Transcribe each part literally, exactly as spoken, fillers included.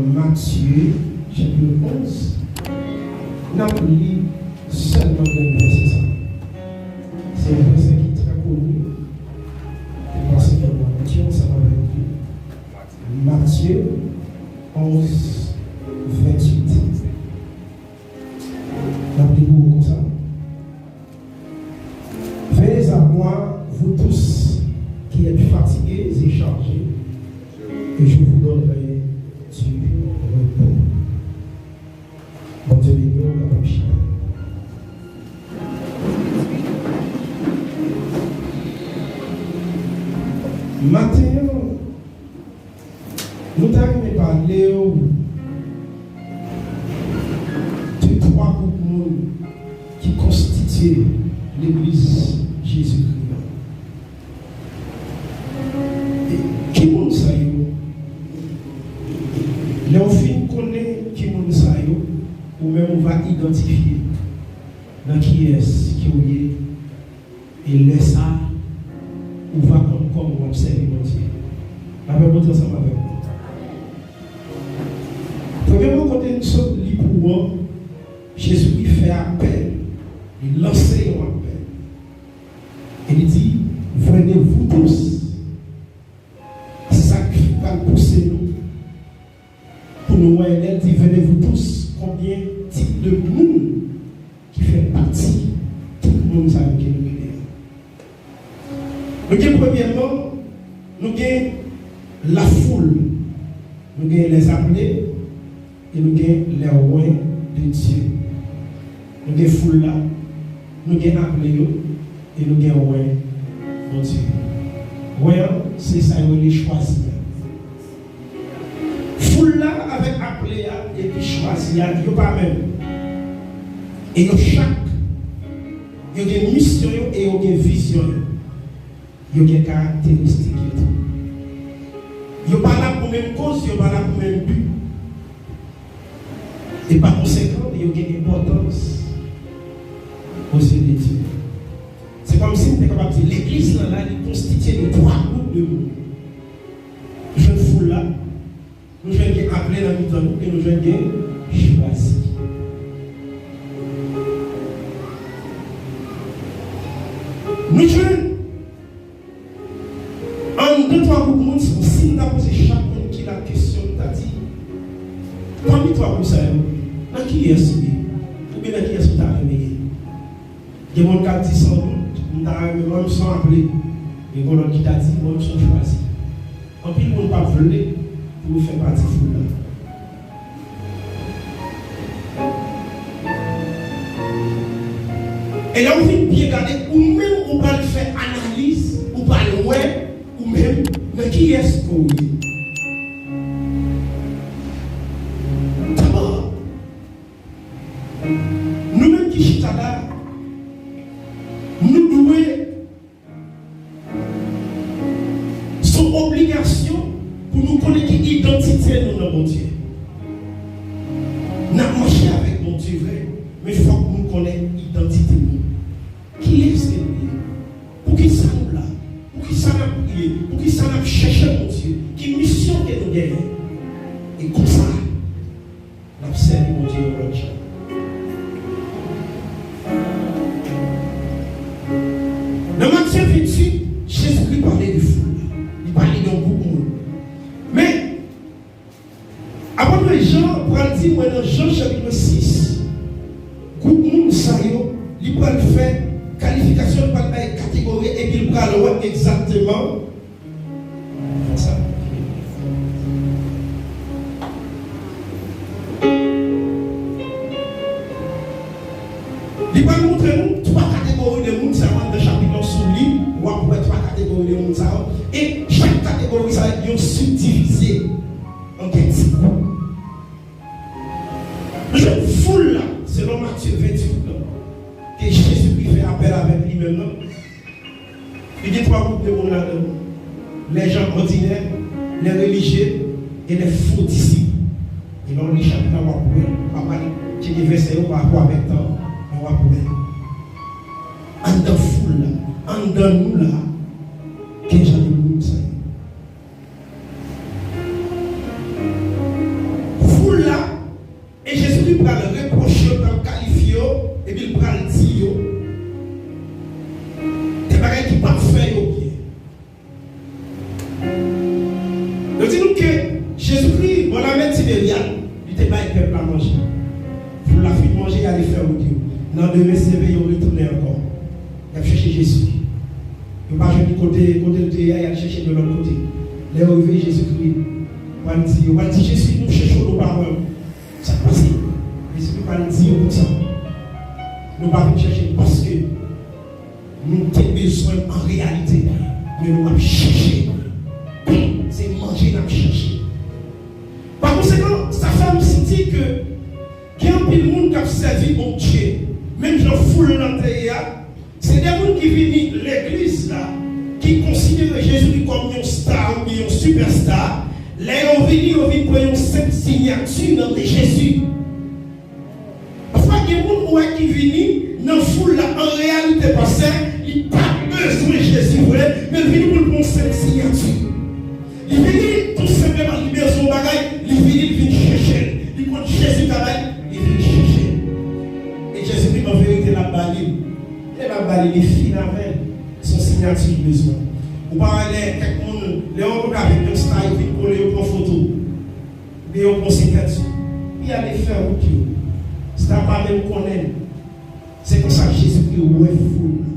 Matye, chapit onz, n ap li sèlman grenn vèsè sa. Se yon vèsè ki trè koni, e pase ke mwen ki ansanm avèk li. Matye onz, venntuit. N ap li pou ou konsa. Venez à moi, vous tous qui êtes fatigués et chargés, et je vous donnerai du repos. Bondye beni w, kapab chita. Maten an, nou ta renmen pale w de twa gwoup moun ki konstitye Legliz Jezikri an. E ki moun sa yo? Lè w fin konnen ki moun sa yo, ou menm ou va idantifye nan kiyès ke w ye. E lè sa a, ou va konn kòman w ap sèvi Bondye. Lapè Bondye ansanm avèk nou. Premyèman, kote n sot li pou ou an, Jezikri fè apèl, li lanse yon apèl. E li di, venez vous tous. Se sa k pral pouse nou pou nou wè, lè l di venez vous tous, konbyen tip de moun ki fè pati tout moun sa yo ke nou rele a. Nou gen premyèman, nou gen la foule, nou gen les appelés, e nou gen les oints de Dieu. Nou gen foul la, nou gen aple yo, e nou gen oint Bondye. Oint an, se sa yo rele chwazi a. Foul la avèk aple a epi chwazi a, yo pa menm. E yo chak, yo gen misyon yo e yo gen vizyon yo. Yo gen karakteristik yo tou. Yo pa la pou menm koz, yo pa la pou menm bi. E pa konsekan, yo gen enpòtans o zye de Dye. Se kòmsi m te kapab di, legliz lan la, li konstitye de twa gwoup de moun. Jwenn foul la, nou jwenn gen aple nan mitan nou, e nou jwenn gen chwazi. Nou jwenn anndan twa gwoup moun, si, si m ta poze chak moun ki la kesyon, m ta di, pami twa gwoup sa yo, nan kiyès ou ye? Oubyen nan kiyès ou ta renmen ye? Gen moun k ap di, san dout, m ta renmen, mwen, m se yon aple. Gen lòt ki ta di, mwen, m se yon chwazi. Anpil moun p ap vle pou yo fè pati foul la. E lè w fin byen gade, ou menm ou pral fè analiz, ou pral wè, ou menm, nan kiyès ke w ye. Dabò, nou menm ki chita la, nou dwe Se yon obligasyon pou nou konnen ki idantite nou nan Bondye. N ap mache avèk Bondye vre, men fòk nou konnen idantite nou. Kiyès ke nou ye? Poukisa nou la? Poukisa n ap priye? Poukisa n ap chèche Bondye? Ki misyon ke nou genyen? E konsa, n ap sèvi Bondye yon lòt jan. Nan Matye venntuit, Jezikri pale de foul la. Li pale de yon gwoup moun. Men, apot Jan pral di mwen nan Jan chapit sis, gwoup moun sa yo, li pral fè kalifikasyon, li pral bay kategori, epi li pral wè egzakteman Fòk sa. Li pral montre nou twa kategori de moun sa yo anndan chapit la, si w li, w ap wè twa kategori de moun sa yo. E chak kategori sa yo, yo sibdivize an kèk ti gwoup. Nou jwenn foul la, selon Matye venntuit lan, ke Jezikri fè apèl avèk li menm nan. Li gen twa gwoup de moun ladan l. Les gens ordinaires, les religieux et les faux disciples. E lè w li chapit la, w ap wè, m pa pral tcheke vèsè yo pa rapò avèk tan, men w ap wè. Anndan foul la, anndan nou la, gen jan de moun sa yo. pral repwoche yo, pral kalifye yo, epi l pral di yo de bagay ki p ap fè yo byen. Yo di nou ke Jezikri, bò lamè Tiberyad, li te bay pèp la manje. Foul la fin manje, y ale fè wout yo. Nan demen, se leve, yo retounen ankò. Y ap chèche Jezi. Yo pa jwenn li kote, kote l te ye a, y al chèche l yon lòt kote. Lè yo rive, Jezikri pral di, yo pral di, Jezi, nou chèche w, nou pa wè w. Sa k pase? Jezikri pral di yo konsa, nou pa vin chèche l paske nou te bezwen an reyalite, men nou ap chèche. Se manje n ap chèche. Pa konsekan, sa fè m santi ke gen anpil moun k ap sèvi Bondye, menm jan foul lan te ye a, se de moun ki vini legliz la, ki konsidere Jezikri kòm yon sta oubyen yon sipèsta, lè yo vini, yo vin pran yon senp siyati nan men Jezi. Pafwa gen moun ou wè ki vini nan foul la, an reyalite, pastè, li pa bezwen Jezi vre, men l vini pou l pran yon senp siyati. Li vini tou senpleman, li bezwen yon bagay, li vini, li vin chèche l. Li konn Jezi ka bay, li vin chèche l. E Jezikri, an verite, l ap ba li l. Lè l ap ba li l, li fin avè l. Se yon siyati li bezwen. Ou pa wè lè kèk moun, lè yo rankontre avèk yon sta, yo vin kole, yo pran foto. Oubyen yo pran siyati. Li ale fè wout yo. Sta pa menm konnen l. Se konsa Jezikri wè foul la.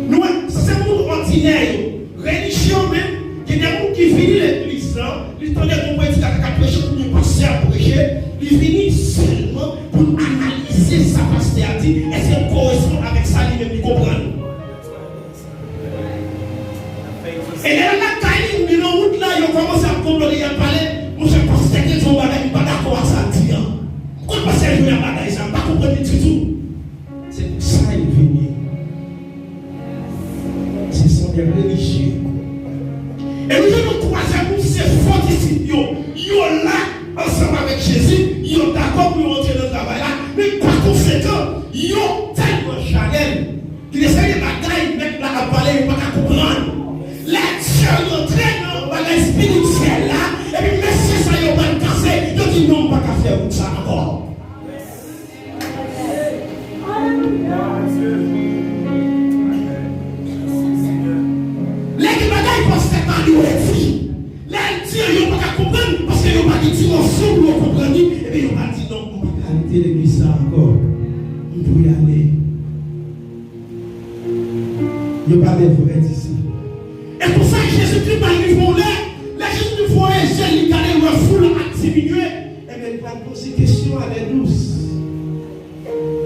Nou wè, sa se moun òdinè yo. Relijye yo menm, gen de moun ki vini legliz la, li tande yon predikatè k ap preche oubyen pastè ap preche, li vini sèlman pou l analize sa pastè a di, èske l koresponn avèk sa li menm li konprann. E lè l lakay li, oubyen nan wout la, yo kòmanse ap konplòte, y ap pale, monchè, pastè te di yon bagay, m pa dakò ak sa l di an. M konn pastè jwe ak bagay sa, m pa konprann li ditou. Se pou sa yo vini. Ce sont des religieux. E nou jwenn yon twazyèm gwoup, se fo disip yo. Yo la ansanm avèk Jezi, yo dakò pou yo rantre nan travay la, men pa konsekan, yo tèlman chanèl. Gen de seri de bagay mèt la ap pale, yo pa ka konprann. Lè yo rantre nan bagay espirityèl la, epi mesye sa yo pral kase, yo di, "Non, m pa ka fè wout sa ankò." Lè gen bagay pastè pa dwe di, lè l di an, yo pa ka konprann, paske yo pa gen dimansyon pou yo konprann li, epi yo pral di, "Non, m pa ka rete legliz sa ankò. M dwe ale." Yo pa de vrè disip. E konsa, Jezikri pa rive yon lè, lè Jezikri voye je l, li gade, l wè foul la ap diminye, ebyen, li pral poze kesyon a lè douz.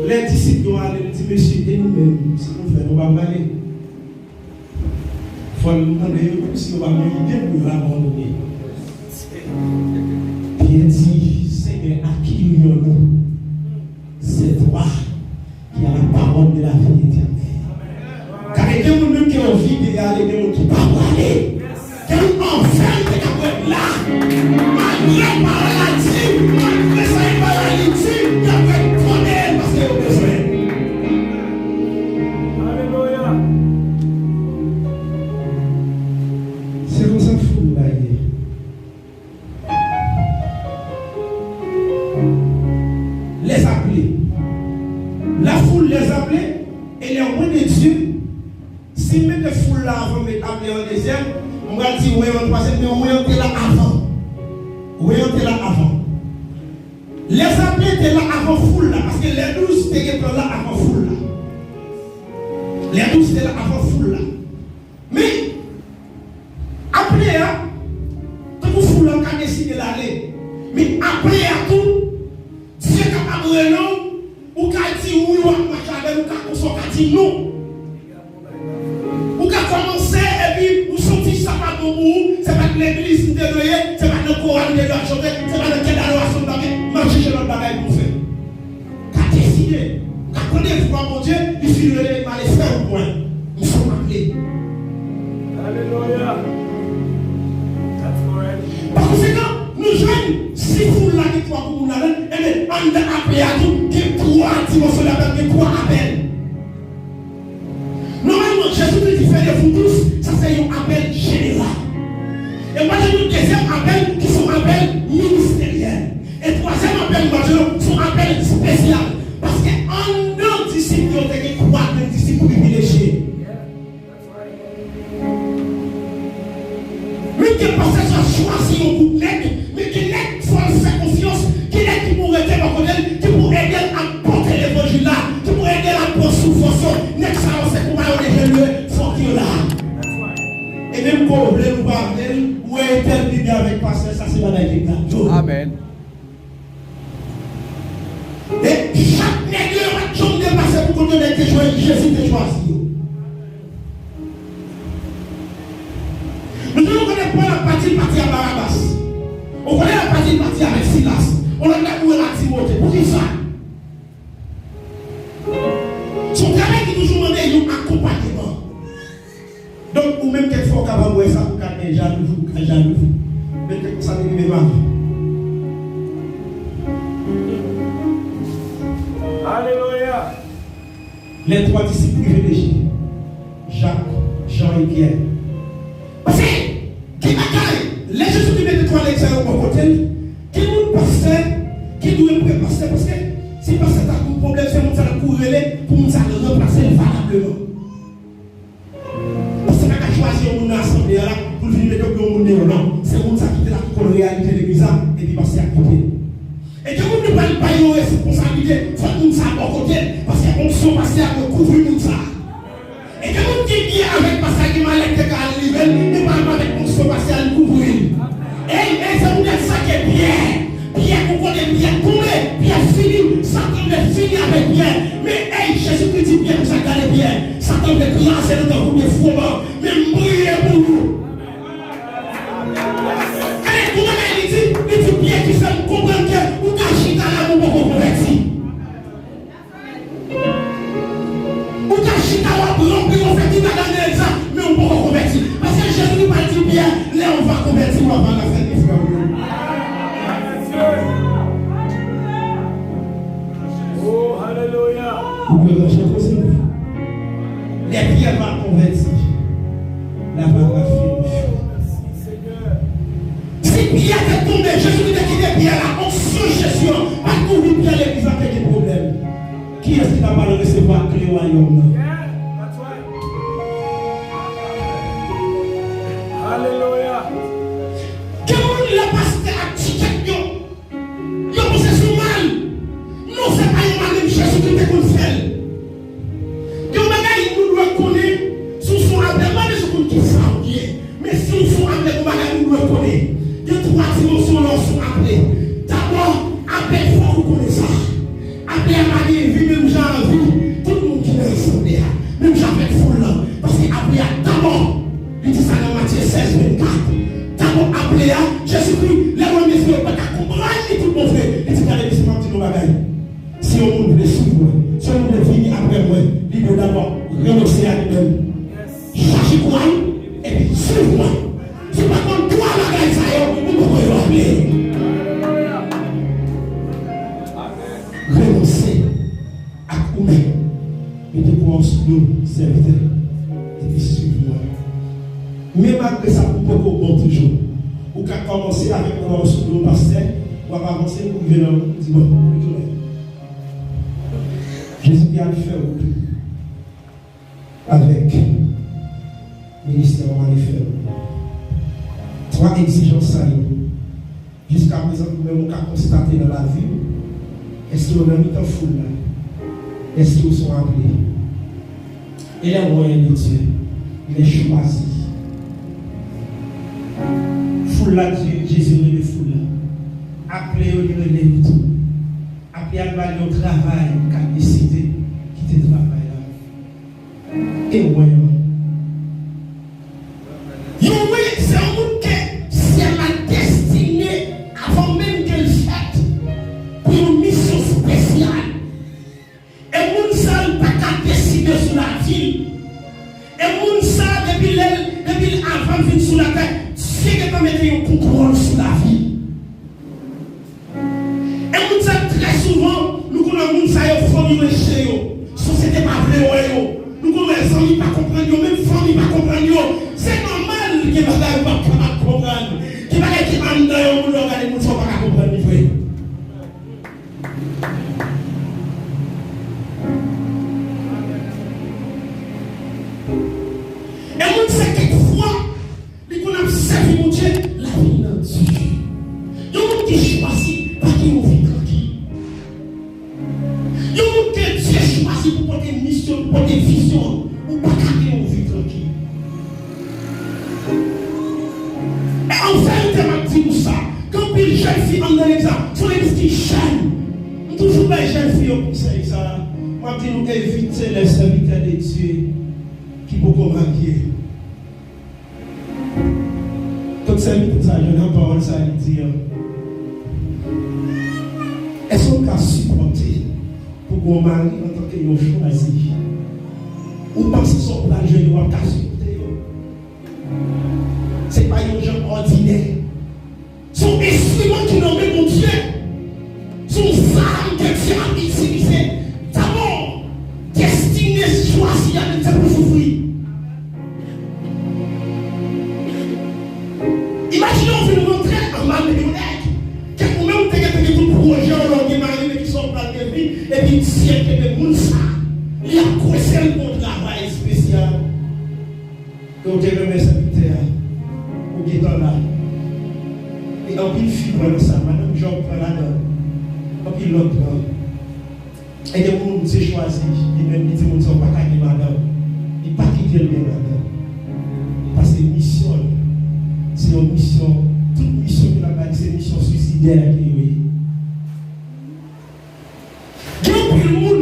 Lè disip yo ale, li di, "Mesye, e nou menm, sa nou fè, nou pa prale?" Fò l mande yo tou si yo pa gen ide pou yo abandone. Pyè di, "Senyè, à qui irions-nous? C'est toi qui as la parole de la vie éternelle." Gade, gen moun menm ke yo vide, gade, gen moun ki pa prale. Gen moun an verite k ap ret la. Malgre pawòl la di, malgre sa e pawòl li di, y ap ret kote l paske yo bezwen l. Alelouya. Se konsa foul la ye. Les appelés. La foule, les appelés, et les oints de Dieu. Si m mete foul la avan, m met aple an dezyèm, m pral di wen an twazyèm, men wen an te la avan. Wen an te la avan. Les appelés te la avan foul la, paske lè douz te gentan la avan foul la. Lè douz te la avan foul la. Men, aple a, tankou foul la, ou ka deside l ale. Men aple a tou, Dye kapab rele w, ou ka di wi, w ap mache avè l, ou ka konsa, ou ka di non. Ou ka kòmanse, epi ou santi sa pa bon pou ou, se pa t legliz m te dwe ye, se pa t nan koral m te dwe ap chante, se pa nan kè dadorasyon m t ap ye, m ap chèche lòt bagay pou m fè. Ka deside, ka tande vwa Bondye, li fin rele m ale fè wout mwen. M son aple. Alelouya. That's correct. Pa konsekan, nou jwenn, si foul la gen twa gwo moun ladan l, ebyen, anndan aple a tou, gen twa dimansyon lapèl, gen twa apèl. Nòmalman, Jezikri di fè de vous tous, sa se yon apèl jeneral. E pral gen yon dezyèm apèl ki se yon apèl ministè. Dezyèm apèl Machelo, se yon apèl espesyal. Paske anndan disip yo te gen twa grenn disip privilejye. Men gen pastè sa chwazi yon gwoup nèg, men gen nèg fò l fè konfyans, gen nèg ki pou rete bò kote l, ki pou ede l ap pote levanjil la, ki pou ede l ap pran soufrans yo. Nèg sa yo se konba yo deja lwe, fòk yo la. E menm ke w vle l ou pa vle l, ou entèl Bib avèk pastè sa se bagay ki gate yo. Amèn. E chak nèg yo, yo pa t janm deplase pou kont yo, nèg te chwazi, Jezi te chwazi yo. Nou toujou konnen Pòl ap pati, l pati a Barabas. Ou konnen l ap pati, l pati avèk Silas. On lòt nèg ou rele Timote. Poukisa? Se yon travay ki toujou mande yon akonpanyeman. Donk, ou menm kèk fwa ou kapab wè sa, ou ka gen jalou, ou ka jalou. Men kèk fwa sa te rive m avè. Alelouya! Les trois disciples privilégiés, Jacques, Jean et Pierre. Paske, gen bagay, lè Jezikri mete twa nèg sa yo bò kote l, gen moun pastè ki dwe pre pastè, paske si pastè ta gen yon pwoblèm, se moun sa l ap kouri rele pou moun sa ranplase l valableman. Pastè pa ka chwazi yon moun nan asanble a la pou l vin mete yon moun deyò, non. Se moun sa ki te la ki konn reyalite legliz la, epi pastè a kite l. E gen moun nou pral bay yon responsablite, fòk moun sa bò kote l, paske onksyon pastè a dwe kouvri moun sa. E gen moun ki byen avèk pastè a, gen malèt te ka al rive l, men pa avèk onksyon pastè a, li kouvri l. Ey, ey, se poutèt sa ke Pyè, Pyè, ou konnen Pyè tonbe, Pyè fini, Satan vle fini avèk Pyè. Men, ey, Jezikri di Pyè konsa, gade Pyè, Satan vle kraze nou tankou de fwoman, men m priye pou ou. Gade, gade bagay li di, li di Pyè ki fè m konprann ke ou ka chita la, men ou poko konvèti. Ou ka chita w ap ranpli, w ap fè tout bagay nan legliz la, men ou poko konvèti. Paske Jezikri pa di Pyè, lè ou va konvèti, w ap al afè de frè w yo. Oh, alelouya! Ou kwè nan jan koze m? Lè Pyè va konvèti, la va va fini. Si Pyè te tonbe, Jezikri te kite Pyè la, onksyon Jezi an pa t kouvri Pyè, legliz la te gen pwoblèm. Kiyès ki ta pral resevwa kle wayòm nan? Alelouya! Gen moun lè pastè ap di kèk yo, yo panse se yon mal. Non, se pa yon mal, menm Jezikri te konn fè l. Gen yon bagay nou dwe konnen, si w se yon aple, m pa bezwen konn kisa w ye. Men si w se yon aple, gen yon bagay nou dwe konnen. Gen twa dimansyon lè w se yon aple. Dabò, aple fòk ou konnen sa. Aple a pa gen vi menm jan a vi tout moun ki nan asanble a, menm jan avèk foul lan. Paske aple a dabò, li di sa nan Matye sèz vennkat. Dabò aple a, Jezikri, lè l wè mesye yo pa ka konprann li tout bon vre, li di, gade mesye, m ap di nou yon bagay. Si yon moun vle swiv mwen, si yon moun vle vini apre mwen, li dwe dabò renonse a li menm. Chache kwa l, epi swiv mwen. Si w pa konn twa bagay sa yo, ou poko yo aple. Renonse ak ou menm. Mete kwa w sou do sèvitè, epi swiv mwen. Men malgre sa, ou poko bon toujou. Ou ka kòmanse avèk kwa w sou do pastè, w ap avanse pou rive nan moun, di, bon, retounen. Jezikri al fè wout avèk ministè w ale fè l. Twa egzijans sa yo, jiskaprezan, ou menm ou ka konstate nan lavi w, èske w nan mitan foul la? Èske w se yon aple? E lè w wè yon Bondye, lè chwazi. Foul la, Jezi rele foul la. Aple yo, li rele yo tou. Aple a ba l yon travay, li ka deside kite travay la. E wè yon. Yon wi, se yon moun ke syèl la destine avan menm ke l fèt pou yon misyon espesyal. E moun sa, l pa ka deside sou lavi l. E moun sa, depi lè l, depi l avan l vin sou latè, Dye gentan mete yon kontwòl sou lavi l. E moun sa, trè souvan, nou konnen moun sa yo, fanmi rejte yo. Sosyete pa vle wè yo. Nou konnen zanmi pa konprann yo, menm fanmi pa konprann yo. Se nòmal, gen bagay ou p ap kapab konprann. Gen bagay ki anndan yon moun, lè w gade moun sa, ou pa ka konprann li vre. Sèvitè, m ap di nou sa. Gen anpil jèn fi anndan legliz la. Se yon legliz ki jèn. M toujou bay jèn fi yo konsèy sa. M ap di nou, evite lè sèvitè de Dye ki poko marye. Tout sèvitè sa, jwenn nan pawòl sa li di an. Èske w ka sipòte pou gen yon mari antanke yon chwazi? Ou panse sa w pral jwenn yo, w ap ka sipòte yo? Se pa yon jan òdinè. Se yon enstriman ki nan men Bondye. Se yon zam ke Dye ap itilize. Dabò, destine chwazi a menm se pou soufri. Imajine w vin rantre anba men yon nèg ke ou menm ou te gentan gen tout pwojè w lè w te marye, men kisa w pral devni, epi Dye kenbe moun sa, li ap kwese l pou yon travay espesyal. Ke w te renmen sèvitè a, ou gentan la. E anpil fi pran nan sa, madanm Jòb pran ladan, anpil lòt pran. E gen moun, se chwazi, li menm li di moun sa, ou pa ka gen madanm. Li pa kite l gen madanm. Paske misyon l, se yon misyon, tout misyon ke l ap bay, se misyon swisidè ke yo ye. Gen anpil moun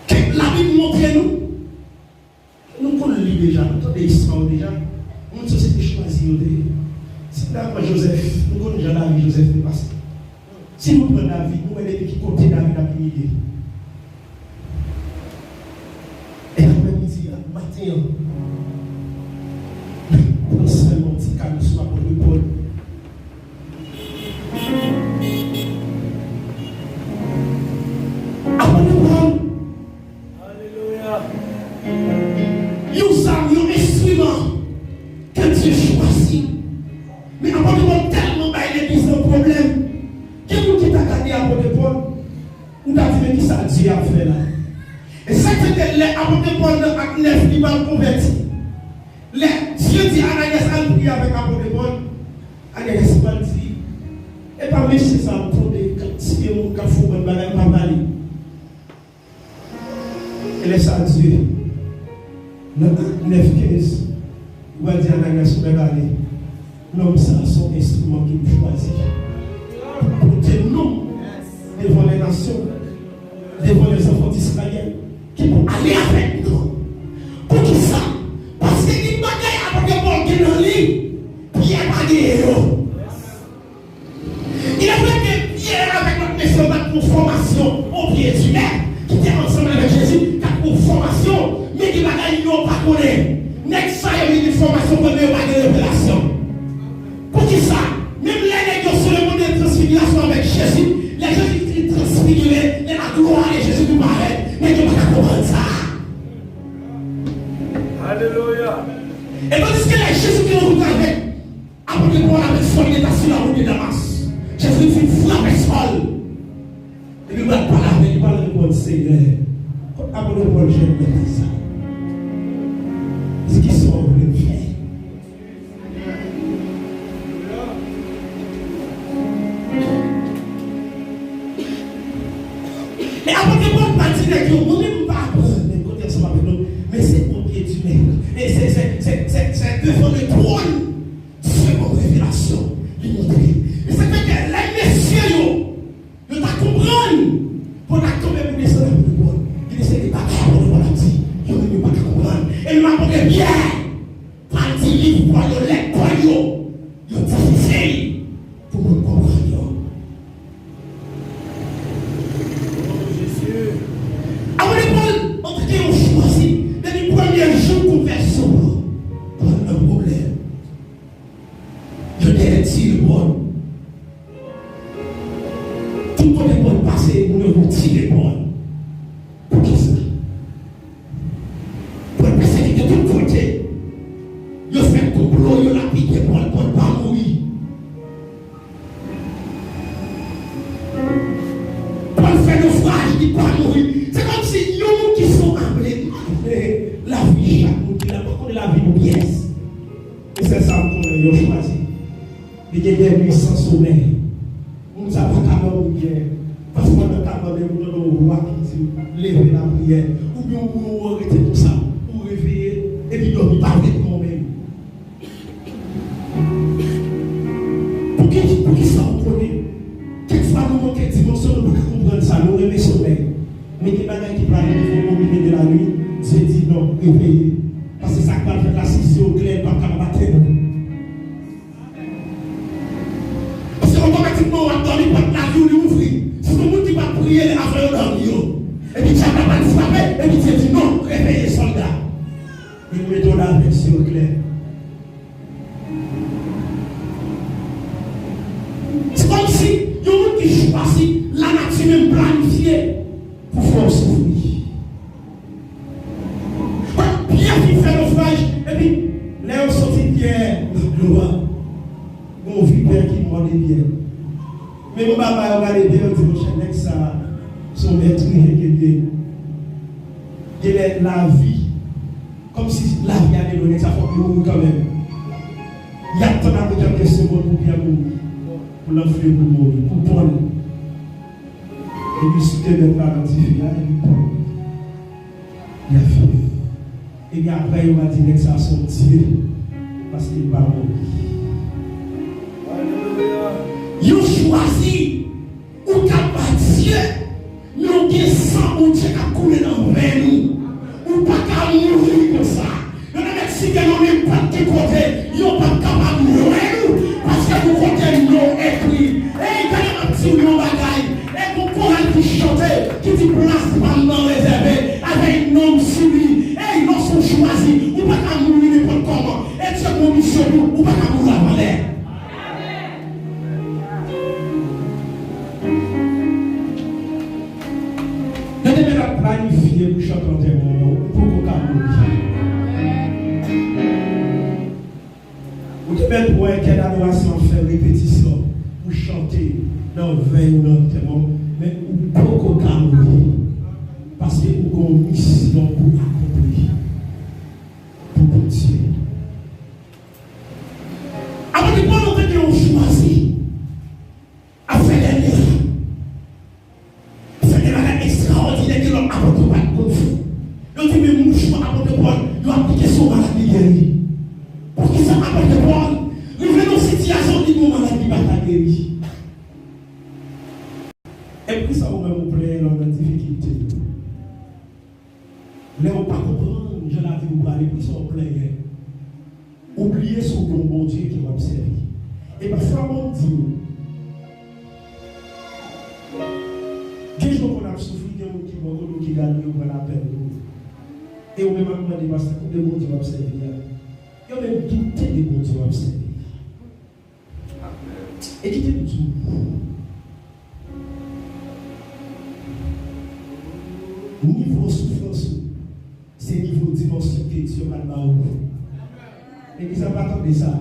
ke Labib montre nou, nou konn li deja, nou tande istwa yo deja. Moun sosyete chwazi yo te ye. Si n ta pran Jozèf, nou konn jan lavi Jozèf te pase. Si nou pran David, nou wè depi ki kote David ap imilye. E aprèmidi a, maten an, pran sèlman yon ti kado sou apòt Pòl. Apòt Pòl. Alelouya. Yon zam, yon enstriman ke Dye chwazi. Men apòt Pòl tèlman bay legliz lan pwoblèm. Gen moun ki ta gade apòt Pòl, ou ta di, men kisa Dye ap fè la? E sa k fè ke lè apòt Pòl nan Ak nèf, li pral konvèti. Lè Dye di Ananyas al priye avèk apòt Pòl, Ananyas pral di, epa mesye sa ap tonbe, k ap tiye moun, k ap fè yon bann bagay, m pa prale. E lè sa Dye, nan Ak nèf kenz, li pral di Ananyas, ou mèt ale. Nonm sa a se yon enstriman ke m chwazi pou pote non m devan lè nasyon, devan lèzanfan di Izrayèl, ki pou ale avèk nou. Poukisa? Paske gen bagay apòt Pòl gen nan li, Pyè pa genyen yo. Il est vrai que Pierre avec l'autre monsieur bat pou fòmasyon au pied du maître, ki te ansanm avèk Jezi, k ap pou fòmasyon, men gen bagay yo pa konnen. Nèg sa yo vin gen fòmasyon, men yo pa gen revelasyon. Poukisa? Menm lè nèg yo sou le mont de transfigirasyon avèk Jezi, lè Jezi fin transfigire, lè la glwa de Jezi vin parèt, nèg yo pa ka konprann sa. Alelouya. E tandiske lè Jezi te rankontre avèk apot Pòl avèk Sòl, li te asou la wout de Damas. Jezi fin frape Sòl. Epi l pral pale avè l, li pral reponn, Senyè, kot apot Pòl jwenn bagay sa? Di, kisa w vle m fè? E apot Pòl pa di nèg yo, mwen menm m pa aprann, men kote ansanm avèk nou, men se o pye di mèt. E se, se, se, se, se devan le twòn. Segonn revelasyon, li montre. E sa k fè ke lè mesye yo, yo ta konprann, Pòl ta kanpe pou desann apot Pòl. Gen de seri de bagay apot Pòl ap di, yo menm yo pa ta konprann. E menm apot Pyè, pral di liv Pòl yo, lèt Pòl yo, yo difisil pou moun konprann yo. Apot Pòl, antanke yon chwazi, depi premye jou konvèsyon an, Pòl nan pwoblèm. Yo te retire Pòl. Tout kote Pòl pase, moun yo retire Pòl. Poukisa? Pòl pèsekite tout kote. Yo fè konplo, yo lapide Pòl, Pòl pa mouri. Pòl fè nofraj, li pa mouri. Se kòmsi yon moun ki sou able, malgre lavi chak moun ki la, pa konnen lavi nou pyès. E sèl sa m konnen, yo chwazi. Li gen de nwi san somèy. Moun sa pa ka dòmi byen. Pafwa nan ka mande moun nan yon vwa ki di, leve lapriyè. Oubyen ou, ou rete konsa, ou reveye, epi dòmi pa vle pran w menm. Ki, poukisa w konnen? Kèlkeswa nou manke dimansyon, nou pa ka konprann sa, nou renmen somèy. Men gen bagay ki pral rive, au milieu de la nuit, Dye di non, reveye. Paske sa k pral fèt la, si zye w klè, l p ap kapab atenn ou. Paske otomatikman w ap dòmi, pòt lavi w li ouvri. Si se moun ki pa priye avan yo dòmi yo, epi dyab la pral frape, epi Dye di non, reveye sòlda. Li mete w la avèk zye w klè. Se kòmsi yon moun ki chwazi, lanati menm planifye pou fè w soufri. Pyè fin fè nofraj, epi lè yo soti Pyè nan dlo a, gon vipè ki mòde Pyè. Men bon, papa, yo gade Pyè, yo di, monchè, nèg sa se yon mètriyen ke li ye. Genlè lavi, kòmsi lavi a te dwe nèg sa, fòk li mouri kanmenm. Y ap tann apre kèlke segonn pou Pyè mouri, pou l anfle, pou l mouri, pou pòl. Epi site bèt la nan dife a, epi pòl. Li ap fini. Epi apre, yo va di nèg sa se yon dye, paske li pa mouri. Yo chwazi, ou ka pa Dye, men w gen san Bondye k ap koule nan venn ou. Ou pa ka mouri konsa. Yo te mèt site nou nenpòt ki kote, yo p ap kapab jwenn ou, paske pou kote non w ekri. Ey, gade m ap di w yon bagay. E gon koral ki chante, ki di plas pa m nan rezève avec nom sur lui. Ey, lòske w chwazi, ou pa ka mouri nenpòt kòman. E Dye gon misyon pou ou, ou pa ka mouri avan lè. Yo te mèt ap planifye pou chante antèman w, ou poko ka mouri. Ou te mèt wè kè dadorasyon ap fè repetisyon pou chante nan vèy ou nan antèman w, men ou poko ka mouri. Paske ou gen yon misyon pou akonpli pou Bondye. Apot Pòl, antanke yon chwazi, ap fè dènye a. Ap fè de bagay ekstraòdinè ke lòt apot yo pa t konn fè. Yo di men mouchwa apot Pòl, yo aplike sou yon malad, li geri. Poukisa apot Pòl rive nan sitiyasyon li gen yon malad li pa ka geri? E poukisa ou menm ou plenyen lè w nan difikilte? Lè w pa konprann jan lavi w prale, poukisa w plenyen? Ou bliye si w gen yon Bondye ke w ap sèvi. E pafwa, bon, m di w, gen jou w konn ap soufri, gen moun ki bò kote w ki gade w, yo pran lapèn pou ou. E ou menm ap mande, pastè, kote Bondye w ap sèvi a? Yo menm doute de Bondye w ap sèvi a. E kite m di w, nivo soufrans ou, se nivo dimansyon ke Dye pral ba ou. Legliz la pa tande sa.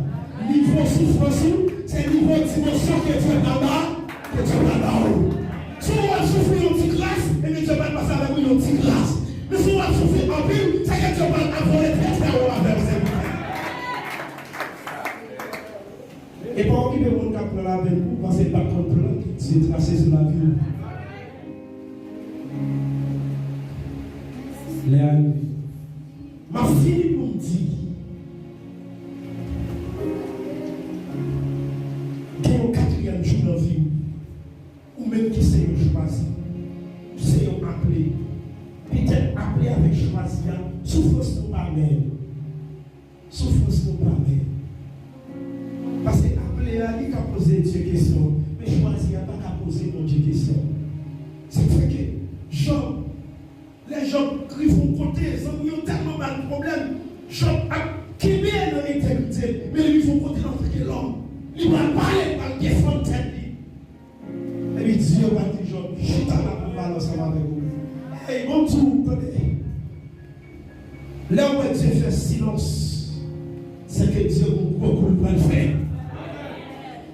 Nivo soufrans ou, se nivo dimansyon ke Dye pral ba, ke Dye pral ba ou. Si w ap soufri yon ti kras, ebyen Dye pral pase avèk ou yon ti kras. Men si w ap soufri anpil, se ke Dye pral ap vole trè trè wo avè w, sèvitè. E pa okipe moun k ap pran lapèn pou ou, paske l pa t konn plan ke Dye trase sou lavi w. Lè a rive. M ap fini pou m di, gen yon katriyèm jou nan vi w, ou menm ki se yon chwazi, ki se yon aple. Petèt aple avèk chwazi a, soufrans nou pa menm. Soufrans nou pa menm. Paske aple a, li ka poze Dye kesyon, men chwazi a pa ka poze Bondye kesyon. Sa k fè ke Jòb, lè Jòb rive yon kote, zanmi yo tèlman ba l pwoblèm, Jòb ap kenbe nan entegrite l, men li rive yon kote, antanke lòm, li pral pale, li pral defann tèt li. Epi Dye pral di Jòb, chita la pou m pale ansanm avèk ou. Ey, bon, m di w, tande. Lè w wè Dye fè silans, se ke Dye gon gwo kou l pral fè.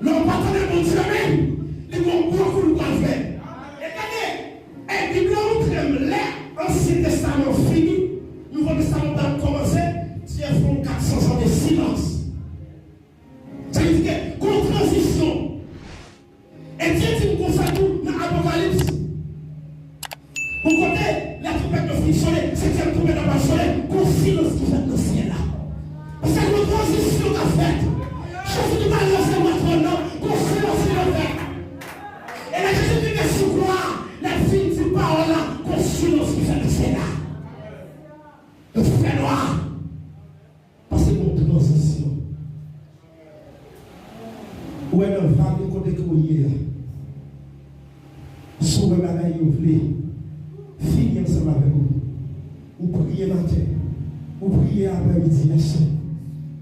Lè w pa tande Bondye menm, li gon gwo kou l pral fè. E gade, e Bib la montre m lè Ansyen Testaman fini, Nouvo Testaman pral kòmanse, Dye fè yon kat san zan de silans. Sa vle di ke gon tranzisyon. E Dye di m konsa tou nan Apokalips. Bon, kote lè twonpèt yo fin sone, setyèm twonpèt la pral sone, gon silans ki fèt nan syèl la. Paske gon tranzisyon k ap fèt. Jezi ki pral ranse wè twòn nan, gon Wè nan vale kote ke w ye a. Si w wè bagay yo vle fini ansanm avèk ou, ou priye maten, ou priye aprèmidi, mesye,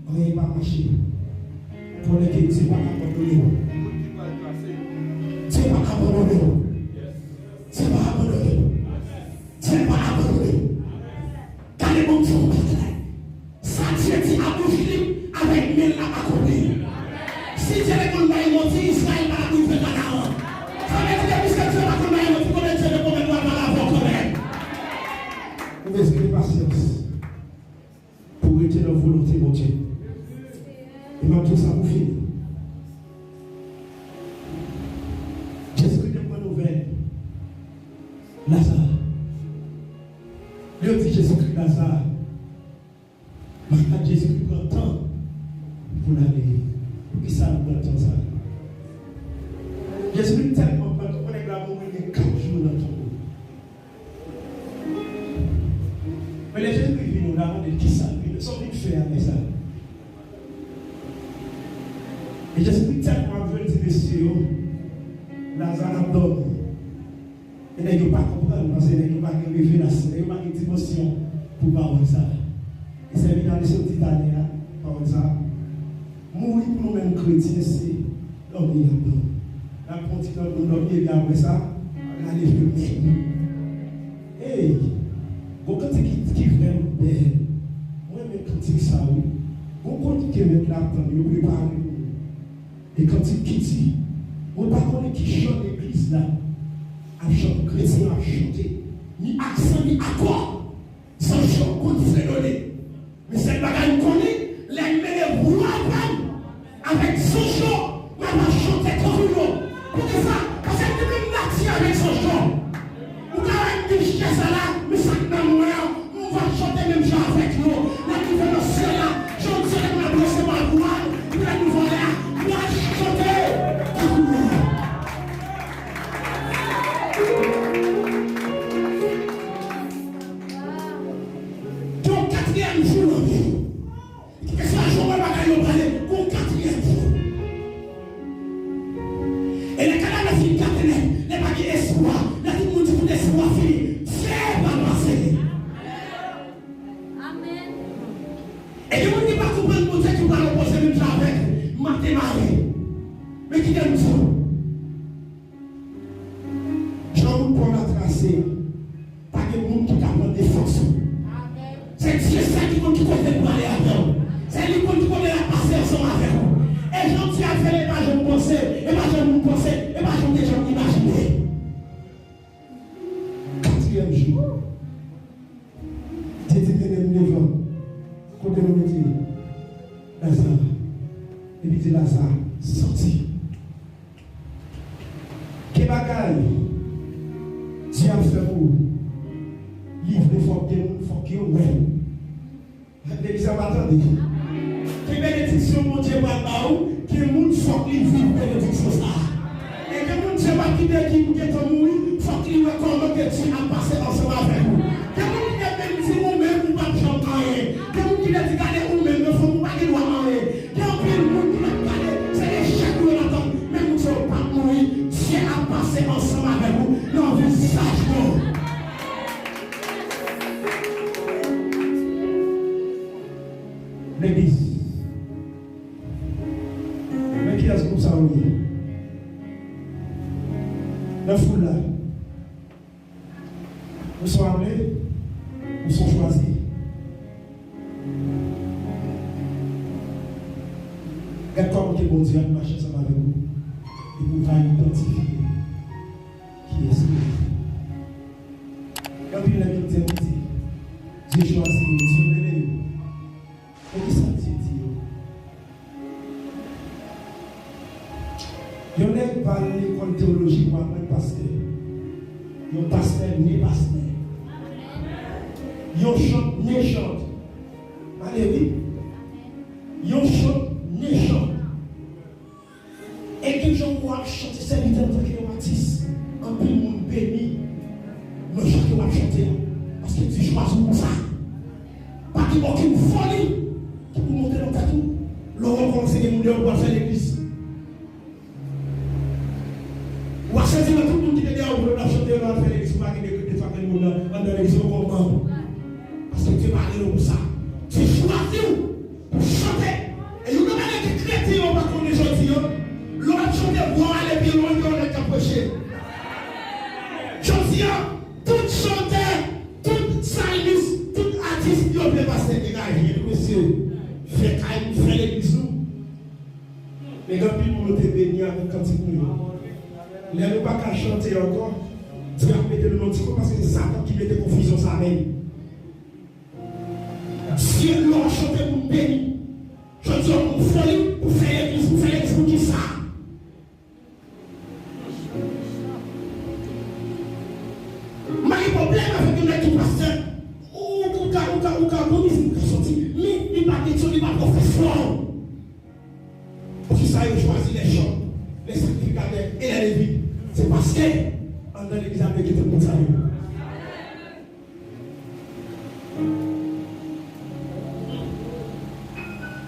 anyen pa mache. Konnen ke Dye pa abandone w. Dye pa abandone w. Dye pa abandone w. Dye pa abandone w. Gade Bondye yon bagay. Sa Dye di a bouch li, avèk men l l ap akonpli. Si Dye te konn bay manti, Izrayèl pa t ap rive Kanaran. Sa vle di depi se Dye pa konn bay manti, kote Dye te pwomèt ou al pale avè w kanmenm. Ou bezwen gen pasyans pou w rete nan volonte Bondye. E m ap di w sa pou fini. Jezikri te pran nouvèl Laza. Yo di Jezikri, Laza. Malad Jezikri pran tan pou l ale. Poukisa l pran tan sa? Jezikri tèlman pran tan, nèg la mouri gen kat jou nan tonbo. Men lè Jezikri vini, yo mande l kisa l vin, sa w vin fè a lè sa. E Jezikri tèlman ap jwe, l di mesye yo, Laza ap dòmi. E nèg yo pa konprann, paske nèg yo pa gen revelasyon, nèg yo pa gen dimansyon pou pawòl sa a. E sèvitè a li sot di talè a, pawòl sa a. Mouri pou nou menm kretyen, se dòmi n ap dòmi. N ap pran ti tan pou n dòmi, epi apre sa, n a leve menm. Ey! Gon kantik ki, ki vrèman bèl. Mwen renmen kantik sa a, wi. Gon kote ke mèt la ap tann, yo prepare pou nou. E kantik ki di, mwen pa konnen ki jan legliz la ap chante, kretyen yo ap chante, ni aksan, ni akò, zanj yo konn fredone. Men sèl bagay m konnen, lè m mennen vwa pa m avèk zanj yo, m ap chante tankou yo. Poukisa? Paske m gen menm nati avèk zanj yo. Ou ka wè m gen chè sa la, men sa k nan mwen an, m va chante menm jan avèk yo. Lè m rive nan syèl la, jodi a lè m ap resevwa glwa, m prè nou vòlè a, m va chante tankou yo. Gen yon katriyèm jou nan vi w. Kèlkeswa jan w wè bagay yo prale, gon katriyèm jou. E lè kadav la fin gate nèt, lè pa gen espwa, lè tout moun di tout espwa fini, Dye pral pase. Amèn. E gen moun ki pa konprann Bondye ki pral opoze menm jan avèk maten mare. Men kite m di w. Jan wout pa w la trase a, pa gen moun ki ka pran defans ou. Se Dye sèl ki konn ki kote l prale avè w. Se li konn ki kote l ap pase ansanm avèk ou. E jan Dye ap fè l, e pa jan w panse, e pa jan moun panse, e pa jan w te janm imajine. Katriyèm jou. Dye di, "Mennen m devan." Kote nou mete Laza? Epi di Laza, "Soti." Gen bagay Dye ap fè pou ou. Li vle fòk gen moun, fòk yo wè. Legliz la pa tande. Gen benediksyon Bondye pral ba ou, gen moun fòk li viv benediksyon sa a. E gen moun Dye p ap kite ki pou gentan mouri, fòk li wè kòman ke Dye ap pase ansanm avèk ou. Gen moun ki te menm di ou menm ou p ap janm anyen. Gen moun ki te di gade ou menm nan fanmi ou pa gen dwa anyen. Gen anpil moun ki t ap gade, se echèk ou yo t ap tann. Men moun sa yo p ap mouri, Dye ap pase ansanm avèk ou nan vizaj yo. Legliz. Men kiyès gwoup sa yo ye? Nan foul la. Ou se yon aple, ou se yon chwazi. Gad kòman ke Bondye ap mache ansanm avèk ou, epi ou pa idantifye kiyès ke ou ye. Gen anpil nèg yo di, Dye chwazi yo, Dye rele yo. Poukisa Dye di yo? Yon nèg pa al lekòl teyoloji pou aprann pastè. Yon pastè ne pastè. Yon chant ne chant. Ale wi. Yon chant ne chant. E gen jan w ap chante, sèvitè, antanke yon atis, anpil moun beni nan jan ke w ap chante a. Paske Dye chwazi w pou sa. Pa gen okenn foli ki pou monte nan tèt ou lè w rekòmanse gen moun deyò pou al fè legliz. Sezi nan tout moun ki te dèyè w pou yo t ap chante yo nan fè legliz, ou pa gen de, de fwa ke moun nan anndan legliz yo kòm manm. Paske Dye pare nou pou sa. Dye chwazi w pou chante. E youn nan bagay ke kretyen yo pa konnen jodi an, lè w ap chante, vwa w ale byen lwen ke yon nèg k ap preche. Jodi an, tout chantè, tout salmis, tout atis, yo vle pastè degaje nou, mesye. Fè kay nou, fè legliz nou. Men gen anpil moun nou te beni avèk kantik nou yo. Lè nou pa ka chante ankò, Dye ap mete nou nan ti kwen paske se Satan ki mete konfizyon sa menm. Dye lè w chante moun beni. Jodi an, yon foli pou fè legliz, pou fè legliz pou kisa? M pa gen pwoblèm avèk yon nèg ki pastè. Ou, ou ka, ou ka, ou ka gon mizik ou ka sòti, men li pa Betyon, li pa pwofesè. Poukisa yo chwazi lè chòt, lè sakrifikatè e lè levit? Se paske anndan legliz la, Bondye te pou sa yo.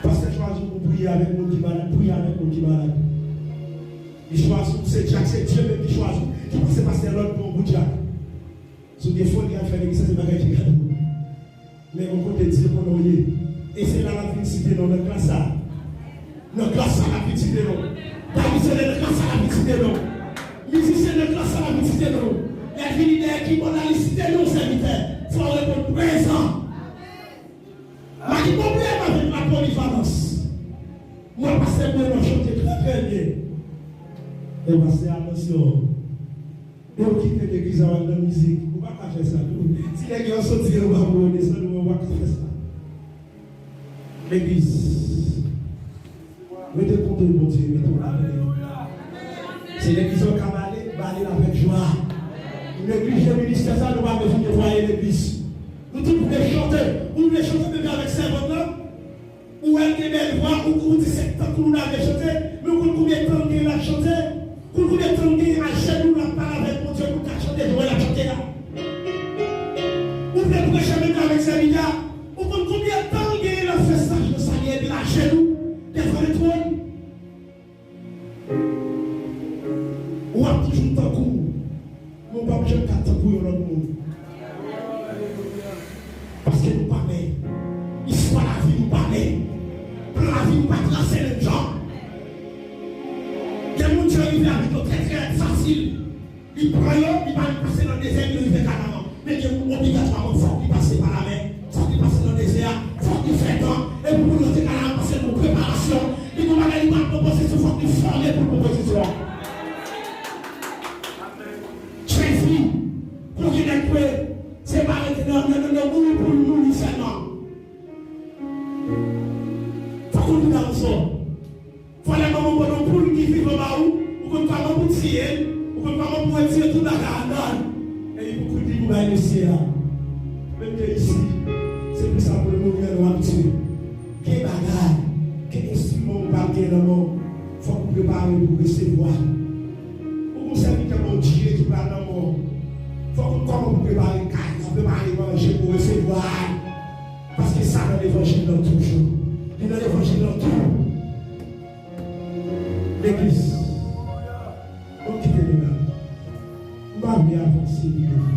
Pastè chwazi w pou priye avèk moun ki malad, priye avèk moun ki malad. Li chwazi w, se dyak, se Dye menm ki chwazi w, ki pase pastè lòd pou yon bout dyak. Si w gen foli ap fè legliz, se bagay ki gade w. Men yon kote Dye konnen w ye. E se la l ap vin site non nan klas sa. Nan klas sa l ap vin site non. Parisyen nan klas sa l ap vin site non. Mizisyen nan klas sa l ap vin site non. Lè l vini dèyè kibòd la, li site non sèvitè. Fò w reponn prezan. M pa gen pwoblèm avèk la polivalans. Mwen pastè mwen nan chante trè trè byen. E pastè atansyon. Yo kite legliz la, w al nan mizik. Ou pa ka fè sa tou. Ti nèg yo soti anba pou yo desann, ou pa ka fè sa. Legliz, rete kote Bondye mete w la. Se legliz ou ka bale, bale l avèk jwa. Nou neglije ministè sa, nou pa bezwen netwaye legliz. Nou tout vle chante. Ou vle chante menm jan avèk sèvant lan? Ou wè l gen bèl vwa, ou, ou di se tankou l al chante, men ou konn konbyen tan l gen l ap chante? Ou konn konbyen tan l gen ajenou l ap pale avèk Bondye pou l ka chante jan w wè l ap chante a? Ou vle preche menm jan avèk sèvitè a? Ou konn konbyen tan l gen l ap fè staj nan salye epi l ajenou devan lentwòn? Ou ap toujou tankou, men w p ap janm ka tankou yon lòt moun. Paske nou pa menm. Istwa lavi nou pa menm. Plan lavi nou pa trase menm jan. Gen moun Dye rive avèk yo trè, trè fasil. Li pran yo, li pa menm pase nan dezè, li rive Kanaran. Men gen moun obligatwaman fòk li pase pa lamè, fòk li pase nan dezè a, fòk li fè tan, epi pou l rantre Kanaran, paske l gon preparasyon, li gon bagay li pral pran posesyon, fòk li fòme pou l pran posesyon an. Jezi, pou gen nèg kwè, se pa rete nan, nan, nan, nan mouri pou l mouri sèlman. Fòk ou vin a yon sò. Fò lè manman w pran yon poul ki vivan ba ou, ou konn kòman pou tiye l, ou konn kòman pou retire tout bagay anndan l. Epi pou kout li pou bay mesye a. Menm ke isi, se pou sa pou l mouri an nou abitye. Gen bagay, gen enstriman ou pral gen nan men w, fòk ou prepare pou resevwa. Ou gon sèvitè Bondye ki pral nan men w, fòk ou kòman pou prepare kay la, prepare manje pou resevwa l. Paske sa nan levanjil lan toujou. Li nan levanjil lan tou. Legliz, nou kite nou la. M pa vle avanse pi devan.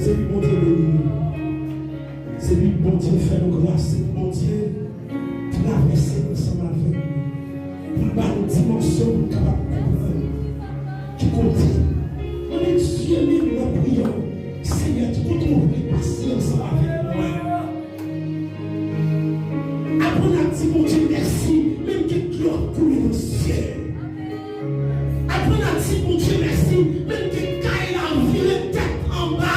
Se pou Bondye beni nou. Se pou Bondye fè nou gras. Se pou Bondye travèse nou ansanm avèk nou. Pou l ba nou dimansyon pou n kapab konprann ki kote. Mande Dye menm nan priyè w, Senyè, ki kote w vle pase ansanm avèk mwen? Aprann ap di Bondye mèsi, menm ke dlo ap koule nan zye. Aprann ap di Bondye mèsi, menm ke kay la vire tèt anba.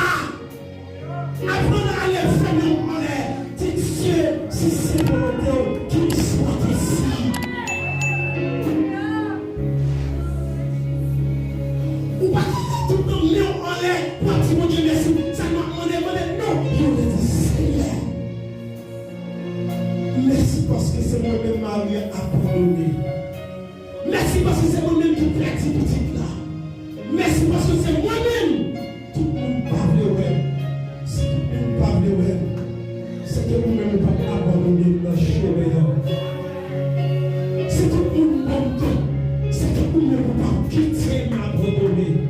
Aprann a leve men w anlè, di, Dye, si se volonte w, ke m swa desi. Ou pa ka fè tout tan men w anlè pou ap di Bondye mèsi, sèlman mande, mande, non, yo te di, Senyè, mèsi paske se mwen menm Maria abandone. Mèsi paske se mwen menm ki pèdi pitit la. Mèsi paske se mwen menm tout moun pa vle wè. Si tout moun pa vle wè, se ke ou menm ou p ap abandone m nan chemen an. Si tout moun ban m do, se Tankou mwen pou pa kite m abandone.